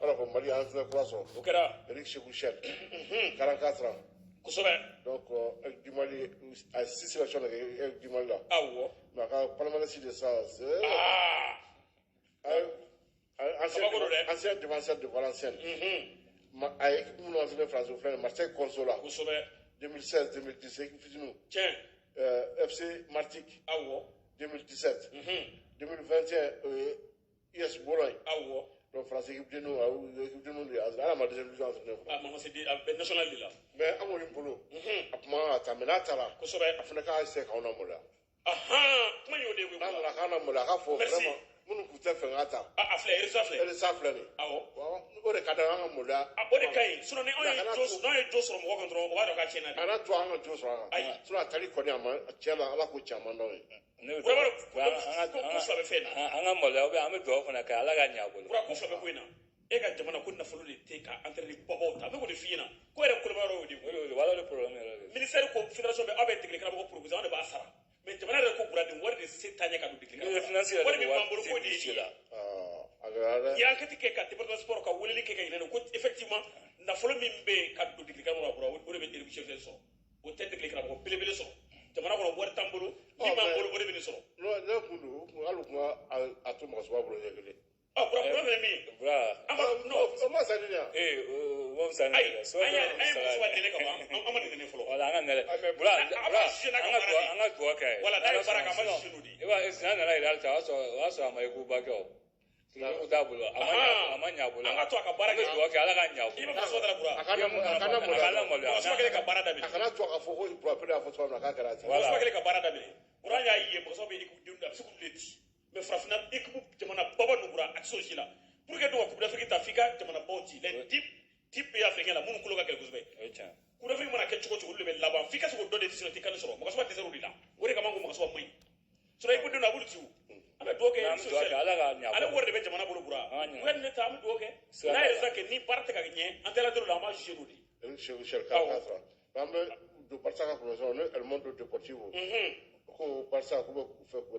Voilà ko Mali an fɛnɛ kura sɔrɔ. O kɛra. Eric Sékou Chelle, 44 ans. Donc Aigle du Mali, a ye six sélections de kɛ Aigle du Mali la. Mais a ka palmarès de ça, c'est ancien, Kabako don dɛ. Ancien défenseur de Valenciennes. A ye équipe minnu entraîné France, o filɛ nin ye, Marseille Consolat 2016 2017, équipe fitininw. FC Martigues 2017, 2021, o ye US Bologne. Donc France équipe denninw, a y'u équipe denninw de entraîné, hali a ma deuxième division entraîné fɔlɔ. A ma se a bɛ national de la. Mais an kɔni bolo, a tun man kan ka taa, mais n'a taara, a fana k'a essayer k'anw lamaloya. Ahan, kuma y'o de ye koyi. N'a nana k'an lamaloya, a k'a fɔ Merci. vraiment minnu tun tɛ fɛ n ka taa. A filɛ, résultat filɛ. Résultat filɛ nin ye. O de ka d'an ye, an ka maloya. A, o de ka ɲi, sinon ni anw ye Kana jo to- n'anw ye jo sɔrɔ mɔgɔ kan dɔrɔn, o b'a dɔn k'a tiɲɛna de. A kana to an ka jo sɔrɔ a kan. Ayi. Sinon a tali kɔni, a ma tiɲɛ la, Ala ko tiɲɛ, a man d'anw ye. Ne bɛ Bura fɛ b'a dɔn ko ko fila bɛ fɛn na. an ka maloya, ou bien an bɛ dugawu fana kɛ, Ala ka ɲɛ a bolo. Bura, ko fila bɛ ko in na. E ka jamana ko nafolo de tɛ ka entraîneur babaw ta. N bɛ k'o de f'i ɲɛna, ko yɛrɛ koloma yɔrɔ y'o de ye. O de wala, o de problème yɛrɛ de. Ministère ko fédération bɛ, aw bɛ degeli karamɔgɔ proposer, anw de b'a sara, mais jamana yɛrɛ ko Bura, nin wari de se taa ɲɛ ka don degeli Ministre karamɔgɔ finance la. yɛrɛ Wari de min b'an bolo, wari k'o tɛ de ye budget nin ye. la. Ah, a gɛlɛyara dɛ. N'i ye enquête kɛ ka département sport ka weleli kɛ ka ɲinɛ ko effectivement nafolo min bɛ yen ka don degeli karamɔgɔ la, Bura, o de bɛ Eric Chelle sɔrɔ, o tɛ degeli karamɔgɔ belebele sɔrɔ jamana kɔnɔ. Wari t'an bolo, min b'an bolo, o de bɛ nin sɔrɔ. Non, ne kun don, o kun hali u kun ka a to Magasuba bolo ɲɛ kelen. Ɔ Bura, Bura fɛnɛ min ye Bura. An b'a non. O ma sa ni yan. Ee, o ma fisaya ni Ayi, yɛrɛ. So an ye muso ka dɛnɛ ka ban, an ma nin dɛnɛ fɔlɔ. Wala, an ka nɛrɛ. Ah, mais Bura, an b'a Bura, jugé n'a ka an ka baara dugawu de ye. An ka dugawu kɛ. Wala, n'a ye baara kɛ, an b'a jugé n'o de ye. I b'a ye, n'a nana Real ta, o y'a sɔrɔ a ma équipe ba kɛ o. Équipe t'a bolo, a ma ɲɛ, a ma ɲɛ a bolo. An ka to a ka baara An bɛ kɛ. dugawu kɛ, Ala ka ɲɛ a I bolo. bɛ muso dara, Bura. A kana A maloya. kana maloya. Mɔgɔ kelen ka baara daminɛ. A kana to a ka fɔ ko Bura Pele y'a fɔ cogoya min na k'a kɛra ten. Voilà. Mɔgɔ kelen ka baara daminɛ, Bura y'a ye mɔgɔ bɛ équipe denw, a bɛ se k'olu de ci, mais farafinna équipe jamana baba ninnu, Bura, a tɛ se o si la. Pour que dɔw ka Coupe d'Afrique ta, f'i ka jamana baw ci, les 10 pays africains la minnu kolo ka gɛlɛn kosɛbɛ. O ye tiɲɛ. Coupe d'Afrique mana kɛ cogo o cogo, olu de bɛ laban. F'i ka se k'o dɔ de ci, sinon i tɛ CAN sɔrɔ. Mɔgɔ saba dɛsɛr'o de la, o de kama ko mɔgɔ saba man ɲi. Sinon équipe denw, a b'olu ci o. An bɛ dugawu kɛ. An bɛ dugawu kɛ, Ala ka ɲɛ a Ale bolo. wari de bɛ jamana bolo, Bura. An ka ɲɛ. U ka nin ne ta, an bɛ dugawu kɛ. Sira N'a t'a ye la. résultat kɛ, ni baara tɛ ka ɲɛ, an tɛ ala deli o la, an b'a jugé n'o de ye. Eric Sékou Chelle, 44 ans. An bɛ don Barça ka formation ni El Mundo Deportivo. Ko Barça k'u bɛ fɛ k'u